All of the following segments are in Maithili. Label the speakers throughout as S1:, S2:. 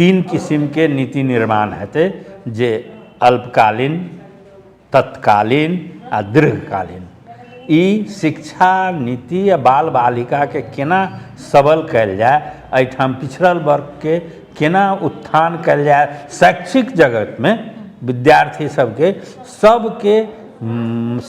S1: तीन किसिमके नीति निर्माण हेतै, जे अल्पकालीन, तत्कालीन आ दीर्घकालीन। ई शिक्षा नीति आ बाल बालिकाके केना सबल कयल जाय, एहिठाम पिछड़ल वर्गके केना उत्थान कयल जाय, शैक्षिक जगतमे विद्यार्थी सबके सबके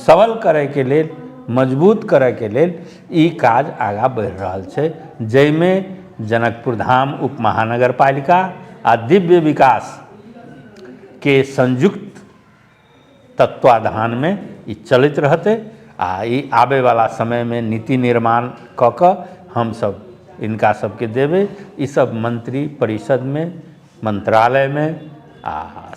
S1: सबल करैके लेल, मजबूत करैके लेल ई काज आगाँ बढ़ि रहल छै, जाहिमे जनकपुर धाम उप महानगरपालिका आ दिव्य विकासके संयुक्त तत्वाधानमे ई चलैत रहतै। आ ई आबैवला समयमे नीति निर्माण कऽ कऽ हमसभ हिनका सबके देबै। ईसब मंत्री परिषदमे, मंत्रालयमे आ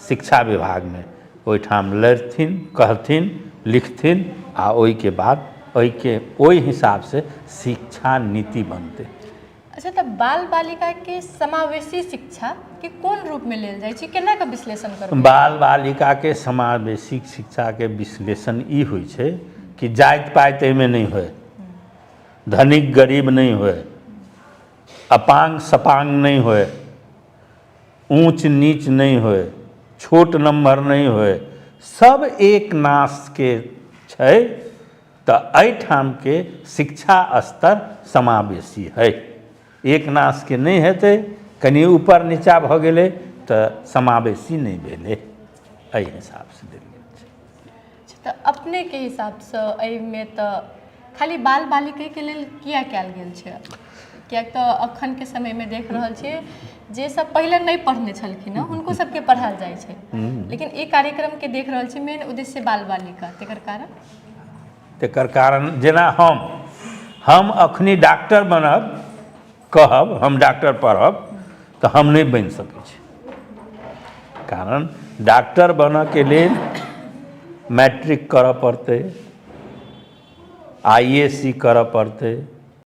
S1: शिक्षा विभागमे ओहिठाम लड़थिन, कहथिन, लिखथिन आ ओहिके बाद ओहिके ओहि हिसाबसँ शिक्षा नीति बनतै।
S2: अच्छा, तऽ बाल बालिकाके समावेशी शिक्षाके कोन रूपमे लेल जाइ छै, केना कऽ विश्लेषण करबै?
S1: बाल बालिकाके समावेशी शिक्षाके विश्लेषण ई होइ छै कि जाति पाति एहिमे नहि होइ, धनिक गरीब नहि होइ, अपांग सपांग नहि होइ, ऊँच नीच नहि होइ, छोट नम्बर नहि होइ, सब एक नाशके छै। तऽ एहिठामके शिक्षा स्तर समावेशी हइ। एक नाशके नहि हेतै, कनि ऊपर नीचा भऽ गेलै तऽ समावेशी नहि भेलै। एहि हिसाबसँ देल गेल छै।
S2: तऽ अपनेके हिसाबसँ एहिमे तऽ खाली बाल बालिकेके लेल किया कयल गेल छै? किएक तऽ अखनके समयमे देख रहल छियै, जे सब पहिले नहि पढ़ने छलखिन हँ, हुनको सबके पढ़ायल जाइ छै, लेकिन ई कार्यक्रमके देख रहल छी मेन उद्देश्य बाल बालिका, तकर कारण?
S1: तकर कारण जेना हम अखनी डॉक्टर बनब कहब, हम डॉक्टर पढ़ब तऽ हम नहि बनि सकै छी, कारण डॉक्टर बनऽके लेल मैट्रिक करऽ पड़तै, I S C करऽ पड़तै।